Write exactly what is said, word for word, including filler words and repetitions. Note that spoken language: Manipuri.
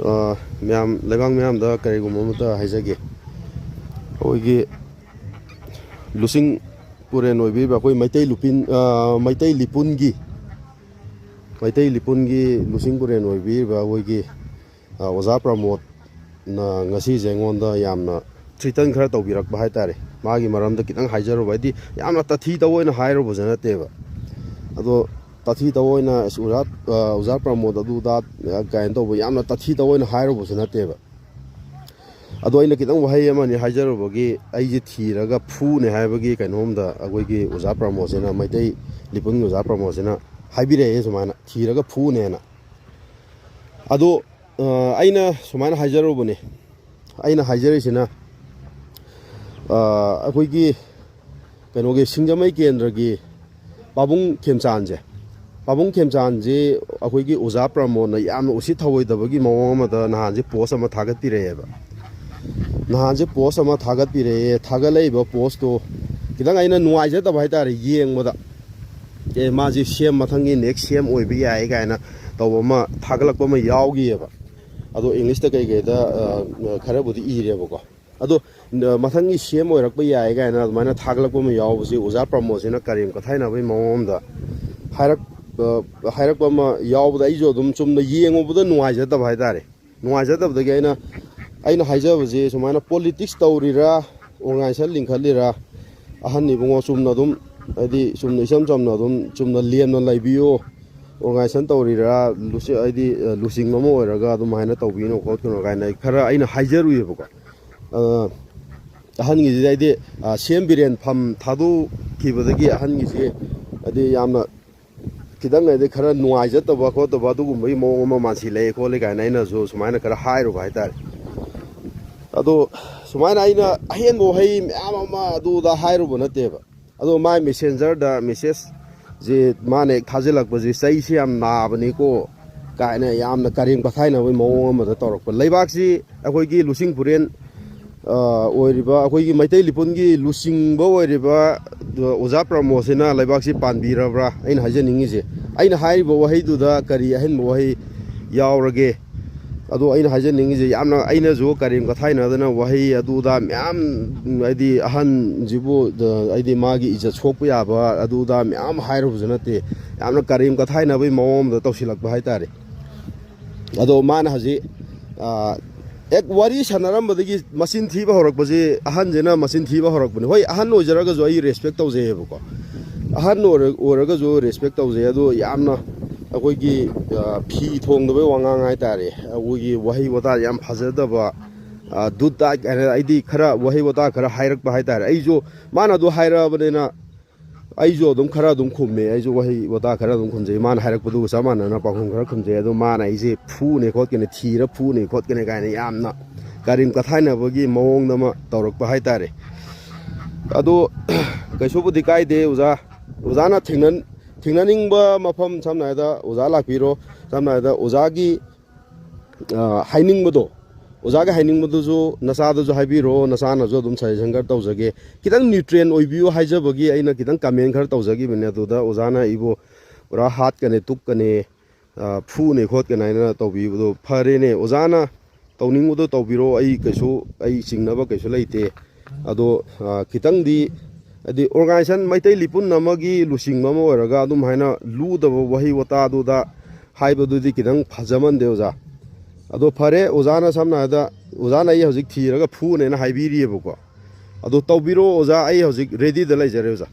ꯑ, ꯃꯌꯥꯝ, ꯂꯩꯕꯥꯛ ꯃꯌꯥꯝꯗ ꯀꯔꯤꯒꯨꯝꯕ ꯑꯃꯇ ꯍꯥꯏꯖꯒꯦ꯫ ꯑꯩꯈꯣꯏꯒꯤ ꯂꯨꯆꯤꯡ ꯄꯨꯔꯦꯟ ꯑꯣꯏꯕꯤꯔꯤꯕ ꯑꯩꯈꯣꯏ ꯃꯩꯇꯩ ꯂꯨꯄꯤꯟ-, ꯑ, ꯃꯩꯇꯩ ꯂꯤꯄꯨꯟꯒꯤ, ꯃꯩꯇꯩ ꯂꯤꯄꯨꯟꯒꯤ ꯂꯨꯆꯤꯡ ꯄꯨꯔꯦꯟ ꯑꯣꯏꯕꯤꯔꯤꯕ ꯑꯩꯈꯣꯏꯒꯤ, ꯑ, ꯑꯣꯖꯥ ꯄ꯭ꯔꯃꯣꯗꯅ ꯉꯁꯤꯁꯦ ꯑꯩꯉꯣꯟꯗ ꯌꯥꯝꯅ ꯊ꯭ꯔꯤꯇꯟ ꯈꯔ ꯇꯧꯕꯤꯔꯛꯄ ꯍꯥꯏꯇꯥꯔꯦ꯫ ꯃꯥꯒꯤ ꯃꯔꯝꯗ ꯈꯤꯇꯪ ꯍꯥꯏꯖꯔꯨꯕ, ꯍꯥꯏꯗꯤ ꯌꯥꯝꯅ ꯇꯥꯊꯤ ꯇꯑꯣꯏꯅ ꯍꯥꯏꯔꯨꯕꯁꯨ ꯅꯠꯇꯦꯕ꯫ ꯑꯗꯣ ꯇꯥꯊꯤ ꯇꯑꯣꯏꯅ "ꯑꯁ, ꯑꯣꯖꯥ, ꯑ, ꯑꯣꯖꯥ ꯄ꯭ꯔꯃꯣꯗ ꯑꯗꯨꯗ", ꯑ, ꯀꯥꯏꯅ ꯇꯧꯕ, ꯌꯥꯝꯅ ꯇꯥꯊꯤ ꯇꯑꯣꯏꯅ ꯍꯥꯏꯔꯨꯕꯁꯨ ꯅꯠꯇꯦꯕ꯫ ꯑꯗꯣ ꯑꯩꯅ ꯈꯤꯇꯪ ꯋꯥꯍꯩ ꯑꯃꯅꯤ ꯍꯥꯏꯖꯔꯨꯕꯒꯤ, ꯑꯩꯁꯦ ꯊꯤꯔꯒ ꯐꯨꯅꯦ ꯍꯥꯏꯕꯒꯤ ꯀꯩꯅꯣꯝꯗ ꯑꯩꯈꯣꯏꯒꯤ ꯑꯣꯖꯥ ꯄ꯭ꯔꯃꯣꯗꯁꯤꯅ, ꯃꯩꯇꯩ ꯂꯤꯄꯨꯟꯒꯤ ꯑꯣꯖꯥ ꯄ꯭ꯔꯃꯣꯗꯁꯤꯅ ꯍꯥꯏꯕꯤꯔꯛꯑꯦ ꯁꯨꯃꯥꯏꯅ, "ꯊꯤꯔꯒ ꯐꯨꯅꯦꯅ"꯫ ꯑꯗꯣ, ꯑ, ꯑꯩꯅ ꯁꯨꯃꯥꯏꯅ ꯍꯥꯏꯖꯔꯨꯕꯅꯦ, ꯑꯩꯅ ꯍꯥꯏꯖꯔꯤꯁꯤꯅ, ꯑ, ꯑꯩꯈꯣꯏꯒꯤ ꯀꯩꯅꯣꯒꯤ ꯁꯤꯡꯖꯃꯩ ꯀꯦꯟꯗ꯭ꯔꯒꯤ ꯄꯥꯕꯨꯡ ꯈꯦꯝꯆꯥꯟꯁꯦ, ꯄꯥꯕꯨꯡ ꯈꯦꯝꯆꯥꯟꯁꯦ ꯑꯩꯈꯣꯏꯒꯤ ꯑꯣꯖꯥ ꯄ꯭ꯔꯃꯣꯗꯅ ꯌꯥꯝꯅ ꯎꯁꯤꯠ ꯊꯑꯣꯏꯗꯕꯒꯤ ꯃꯑꯣꯡ ꯑꯃꯗ ꯅꯍꯥꯟꯁꯦ ꯄꯣꯁ ꯑꯃ ꯊꯥꯒꯠꯄꯤꯔꯛꯑꯦꯕ꯫ ꯅꯍꯥꯟꯁꯦ ꯄꯣꯁ ꯑꯃ ꯊꯥꯒꯠꯄꯤꯔꯛꯑꯦ꯫ ꯊꯥꯒꯠꯂꯛꯏꯕ ꯄꯣꯁꯇꯣ ꯈꯤꯇꯪ ꯑꯩꯅ ꯅꯨꯡꯉꯥꯏꯖꯗꯕ ꯍꯥꯏꯇꯥꯔꯦ ꯌꯦꯡꯕꯗ꯫ "ꯑꯦ, ꯃꯥꯁꯤ ꯁꯤ ꯑꯦꯝ, ꯃꯊꯪꯒꯤ ꯅꯦꯛꯁ ꯁꯤ ꯑꯦꯝ ꯑꯣꯏꯕ ꯌꯥꯏ" ꯀꯥꯏꯅ ꯇꯧꯕ ꯑꯃ ꯊꯥꯒꯠꯂꯛꯄ ꯑꯃ ꯌꯥꯎꯈꯤꯑꯕ꯫ ꯑꯗꯣ ꯏꯪꯂꯤꯁꯇ ꯀꯩꯀꯩꯗ, ꯑ, ꯈꯔꯕꯨꯗꯤ ꯏꯔꯦꯕꯀꯣ꯫ ꯑꯗꯣ, ꯑ, ꯃꯊꯪꯒꯤ ꯁꯤ ꯑꯦꯝ ꯑꯣꯏꯔꯛꯄ ꯌꯥꯏ ꯀꯥꯏꯅ ꯑꯗꯨꯃꯥꯏꯅ ꯊꯥꯒꯠꯂꯛꯄ ꯑꯃ ꯌꯥꯎꯕꯁꯦ, ꯑꯣꯖꯥ ꯄ꯭ꯔꯃꯣꯗꯁꯤꯅ ꯀꯔꯦꯝ ꯀꯊꯥꯏꯅꯕꯒꯤ ꯃꯑꯣꯡ ꯑꯃꯗ ꯍꯥꯏꯔꯛ-, ꯑ, ꯍꯥꯏꯔꯛꯄ ꯑꯃ ꯌꯥꯎꯕꯗ, ꯑꯩꯁꯨ ꯑꯗꯨꯝ ꯆꯨꯝꯅ ꯌꯦꯡꯉꯨꯕꯗ ꯅꯨꯡꯉꯥꯏꯖꯗꯕ ꯍꯥꯏꯇꯥꯔꯦ꯫ ꯅꯨꯡꯉꯥꯏꯖꯗꯕꯗꯒꯤ ꯑꯩꯅ, ꯑꯩꯅ ꯍꯥꯏꯖꯕꯁꯦ ꯁꯨꯃꯥꯏꯅ, ꯄꯣꯂꯤꯇꯤꯛꯁ ꯇꯧꯔꯤꯔꯥ, ꯑꯣꯔꯒꯅꯥꯏꯖꯦꯁꯟ ꯂꯤꯡꯈꯠꯂꯤꯔꯥ, ꯑꯍꯟ ꯏꯕꯨꯡꯉꯣ, ꯆꯨꯝꯅ ꯑꯗꯨꯝ, ꯍꯥꯏꯗꯤ ꯆꯨꯝꯅ, ꯏꯆꯝ ꯆꯝꯅ ꯑꯗꯨꯝ ꯆꯨꯝꯅ ꯂꯦꯝꯅ ꯂꯩꯕꯤꯌꯨ, ꯑꯣꯔꯒꯅꯥꯏꯖꯦꯁꯟ ꯇꯧꯔꯤꯔꯥ, ꯂꯨꯆꯤ-, ꯍꯥꯏꯗꯤ, ꯑ, ꯂꯨꯆꯤꯡꯕ ꯑꯃ ꯑꯣꯏꯔꯒ ꯑꯗꯨꯃꯥꯏꯅ ꯇꯧꯕꯤꯅꯣ ꯈꯣꯠꯀꯅꯣ ꯀꯥꯏꯅ ꯑꯩ ꯈꯔ ꯑꯩꯅ ꯍꯥꯏꯖꯔꯨꯏꯕꯀꯣ꯫ ꯑ, ꯑꯍꯟꯒꯤꯁꯤꯗ ꯍꯥꯏꯗꯤ, ꯑ, ꯁꯤ ꯑꯦꯝ ꯕꯤꯔꯦꯟ ꯐꯝ ꯊꯥꯗꯣꯛꯈꯤꯕꯗꯒꯤ ꯑꯍꯟꯒꯤꯁꯤ ꯍꯥꯏꯗꯤ ꯌꯥꯝꯅ ꯈꯤꯇꯪ ꯍꯥꯏꯗꯤ ꯈꯔ ꯅꯨꯡꯉꯥꯏꯖꯗꯕ ꯈꯣꯠꯇꯕ ꯑꯗꯨꯒꯨꯝꯕꯒꯤ ꯃꯑꯣꯡ ꯑꯃ ꯃꯥꯟꯁꯤꯜꯂꯛꯑꯦ ꯈꯣꯠꯂꯦ ꯀꯥꯏꯅ ꯑꯩꯅꯁꯨ ꯁꯨꯃꯥꯏꯅ ꯈꯔ ꯍꯥꯏꯔꯨꯕ ꯍꯥꯏꯇꯥꯔꯦ꯫ ꯑꯗꯣ ꯁꯨꯃꯥꯏꯅ ꯑꯩꯅ ꯑꯍꯦꯟꯕ ꯋꯥꯍꯩ ꯃꯌꯥꯝ ꯑꯃ ꯑꯗꯨꯗ ꯍꯥꯏꯔꯨꯕ ꯅꯠꯇꯦꯕ꯫ ꯑꯗꯣ ꯃꯥꯏ ꯃꯦꯁꯦꯟꯖꯔꯗ ꯃꯦꯁꯦꯖꯁꯦ ꯃꯥꯅ ꯍꯦꯛ ꯊꯥꯖꯤꯜꯂꯛꯄꯁꯦ, "ꯆꯩꯁꯦ ꯌꯥꯝ ꯅꯥꯕꯅꯤꯀꯣ" ꯀꯥꯏꯅ ꯌꯥꯝꯅ ꯀꯔꯦꯝ ꯀꯊꯥꯏꯅꯕꯒꯤ ꯃꯑꯣꯡ ꯑꯃꯗ ꯇꯧꯔꯛꯄ꯫ ꯂꯩꯕꯥꯛꯁꯤ ꯑꯩꯈꯣꯏꯒꯤ ꯂꯨꯆꯤꯡ ꯄꯨꯔꯦꯟ, ꯑ, ꯑꯣꯏꯔꯤꯕ, ꯑꯩꯈꯣꯏꯒꯤ ꯃꯩꯇꯩ ꯂꯤꯄꯨꯟꯒꯤ ꯂꯨꯆꯤꯡꯕ ꯑꯣꯏꯔꯤꯕ, ꯑ, ꯑꯣꯖꯥ ꯄ꯭ꯔꯃꯣꯗꯁꯤꯅ ꯂꯩꯕꯥꯛꯁꯤ ꯄꯥꯟꯕꯤꯔꯕ꯭ꯔꯥ? ꯑꯩꯅ ꯍꯥꯏꯖꯅꯤꯡꯉꯤꯁꯦ, ꯑꯩꯅ ꯍꯥꯏꯔꯤꯕ ꯋꯥꯍꯩꯗꯨꯗ ꯀꯔꯤ ꯑꯍꯦꯟꯕ ꯋꯥꯍꯩ ꯌꯥꯎꯔꯒꯦ? ꯑꯗꯣ ꯑꯩꯅ ꯍꯥꯏꯖꯅꯤꯡꯉꯤꯁꯦ, ꯌꯥꯝꯅ ꯑꯩꯅꯁꯨ ꯀꯔꯦꯝ ꯀꯊꯥꯏꯅꯗꯅ ꯋꯥꯍꯩ ꯑꯗꯨꯗ ꯃꯌꯥꯝ, ꯍꯥꯏꯗꯤ ꯑꯍꯟꯁꯤꯕꯨ, ꯍꯥꯏꯗꯤ ꯃꯥꯒꯤ ꯏꯖꯠ ꯁꯣꯛꯄ ꯌꯥꯕ ꯑꯗꯨꯗ ꯃꯌꯥꯝ ꯍꯥꯏꯔꯨꯕꯁꯨ ꯅꯠꯇꯦ꯫ ꯌꯥꯝꯅ ꯀꯔꯦꯝ ꯀꯊꯥꯏꯅꯕꯒꯤ ꯃꯑꯣꯡ ꯑꯃꯗ ꯇꯧꯁꯤꯜꯂꯛꯄ ꯍꯥꯏꯇꯥꯔꯦ꯫ ꯑꯗꯣ ꯃꯥꯅ ꯍꯧꯖꯤꯛ, ꯑ, ꯍꯦꯛ ꯋꯥꯔꯤ ꯁꯥꯟꯅꯔꯝꯕꯗꯒꯤ ꯃꯆꯤꯟ ꯊꯤꯕ ꯍꯧꯔꯛꯄꯁꯦ, ꯑꯍꯟꯁꯤꯅ ꯃꯆꯤꯟ ꯊꯤꯕ ꯍꯧꯔꯛꯄꯅꯦ꯫ ꯍꯣꯏ, ꯑꯍꯟ ꯑꯣꯏꯖꯔꯒꯁꯨ ꯑꯩ ꯔꯦꯁꯄꯦꯛ ꯇꯧꯖꯩꯌꯦꯕꯀꯣ, ꯑꯍꯟ ꯑꯣꯏꯔ-, ꯑꯣꯏꯔꯒꯁꯨ ꯔꯦꯁꯄꯦꯛ ꯇꯧꯖꯩ꯫ ꯑꯗꯣ ꯌꯥꯝꯅ ꯑꯩꯈꯣꯏꯒꯤ, ꯑ, ꯐꯤ ꯊꯣꯡꯗꯕꯩ ꯋꯥꯉꯥꯡ ꯍꯥꯏꯇꯥꯔꯦ, ꯑꯩꯈꯣꯏꯒꯤ ꯋꯥꯍꯩ ꯋꯥꯇꯥ ꯌꯥꯝ ꯐꯖꯗꯕ, ꯑ, ꯗꯨꯠ ꯗꯥꯏꯠ ꯀꯥꯏꯅ, ꯑꯩꯗꯤ ꯈꯔ ꯋꯥꯍꯩ ꯋꯥꯇꯥ ꯈꯔ ꯍꯥꯏꯔꯛꯄ ꯍꯥꯏꯇꯥꯔꯦ꯫ ꯑꯩꯁꯨ, ꯃꯥꯅ ꯑꯗꯨ ꯍꯥꯏꯔꯛꯑꯕꯅꯤꯅ ꯑꯩꯁꯨ ꯑꯗꯨꯝ ꯈꯔ ꯑꯗꯨꯝ ꯈꯨꯝꯃꯦ꯫ ꯑꯩꯁꯨ ꯋꯥꯍꯩ ꯋꯥꯇꯥ ꯈꯔ ꯑꯗꯨꯝ ꯈꯨꯝꯖꯩ, ꯃꯥꯅ ꯍꯥꯏꯔꯛꯄꯗꯨꯒ ꯆꯞ ꯃꯥꯟꯅꯅ ꯄꯥꯎꯈꯨꯝ ꯈꯔ ꯈꯨꯝꯖꯩ꯫ ꯑꯗꯣ ꯃꯥꯅ ꯑꯩꯁꯦ ꯐꯨꯅꯦ ꯈꯣꯠꯀꯅꯤ, ꯊꯤꯔ ꯐꯨꯅꯦ ꯈꯣꯠꯀꯅꯤ ꯀꯥꯏꯅ ꯌꯥꯝꯅ ꯀꯔꯦꯝ ꯀꯊꯥꯏꯅꯕꯒꯤ ꯃꯑꯣꯡꯗ ꯑꯃ ꯇꯧꯔꯛꯄ ꯍꯥꯏꯇꯥꯔꯦ꯫ ꯑꯗꯣ ꯀꯩꯁꯨꯕꯨꯗꯤ ꯀꯥꯏꯗꯦ ꯑꯣꯖꯥ꯫ ꯑꯣꯖꯥꯅ ꯊꯦꯡꯅ-, ꯊꯦꯡꯅꯅꯤꯡꯕ ꯃꯐꯝ, ꯁꯝꯅ ꯍꯥꯏꯔꯕꯗ ꯑꯣꯖꯥ ꯂꯥꯛꯄꯤꯔꯣ, ꯁꯝꯅ ꯍꯥꯏꯔꯕꯗ ꯑꯣꯖꯥꯒꯤ, ꯑ, ꯍꯥꯏꯅꯤꯡꯕꯗꯣ, ꯑꯣꯖꯥꯒꯤ ꯍꯥꯏꯅꯤꯡꯕꯗꯨꯁꯨ ꯅꯆꯥꯗꯨꯁꯨ ꯍꯥꯏꯕꯤꯔꯣ, ꯅꯆꯥꯅꯁꯨ ꯑꯗꯨꯝ ꯁꯖꯦꯁꯟ ꯈꯔ ꯇꯧꯖꯒꯦ꯫ ꯈꯤꯇꯪ ꯅ꯭ꯌꯨꯇ꯭ꯔꯦꯟ ꯑꯣꯏꯕꯤꯌꯨ ꯍꯥꯏꯖꯕꯒꯤ ꯑꯩꯅ ꯈꯤꯇꯪ ꯀꯃꯦꯟ ꯈꯔ ꯇꯧꯖꯈꯤꯕꯅꯦ꯫ ꯑꯗꯨꯗ ꯑꯣꯖꯥꯅ ꯑꯩꯕꯨ ꯄꯨꯔꯥ ꯍꯥꯠꯀꯅꯤ, ꯇꯨꯞꯀꯅꯤ, ꯑ, ꯐꯨꯅꯤ ꯈꯣꯠꯀꯅꯤ ꯍꯥꯏꯅ ꯇꯧꯕꯤꯕꯗꯣ ꯐꯔꯦꯅꯦ꯫ ꯑꯣꯖꯥꯅ ꯇꯧꯅꯤꯡꯕꯗꯣ ꯇꯧꯕꯤꯔꯣ, ꯑꯩ ꯀꯩꯁꯨ, ꯑꯩ ꯆꯤꯡꯅꯕ ꯀꯩꯁꯨ ꯂꯩꯇꯦ꯫ ꯑꯗꯣ, ꯑ, ꯈꯤꯇꯪꯗꯤ, ꯍꯥꯏꯗꯤ ꯑꯣꯔꯒꯅꯥꯏꯖꯦꯁꯟ, ꯃꯩꯇꯩ ꯂꯤꯄꯨꯟ ꯑꯃꯒꯤ ꯂꯨꯆꯤꯡꯕ ꯑꯃ ꯑꯣꯏꯔꯒ ꯑꯗꯨꯝ ꯍꯥꯏꯅ ꯂꯨꯗꯕ ꯋꯥꯍꯩ ꯋꯥꯇꯥꯗꯨꯗ ꯍꯥꯏꯕꯗꯨꯗꯤ ꯈꯤꯇꯪ ꯐꯖꯃꯟꯗꯦ ꯑꯣꯖꯥ꯫ ꯑꯗꯣ ꯐꯔꯦ, ꯑꯣꯖꯥꯅ ꯁꯝꯅ ꯍꯥꯏꯔꯕꯗ, ꯑꯣꯖꯥꯅ ꯑꯩ ꯍꯧꯖꯤꯛ ꯊꯤꯔꯒ ꯐꯨꯅꯦꯅ ꯍꯥꯏꯕꯤꯔꯤꯑꯕꯀꯣ꯫ ꯑꯗꯣ ꯇꯧꯕꯤꯔꯣ ꯑꯣꯖꯥ, ꯑꯩ ꯍꯧꯖꯤꯛ ꯔꯦꯗꯤꯗ ꯂꯩꯖꯔꯦ ꯑꯣꯖꯥ꯫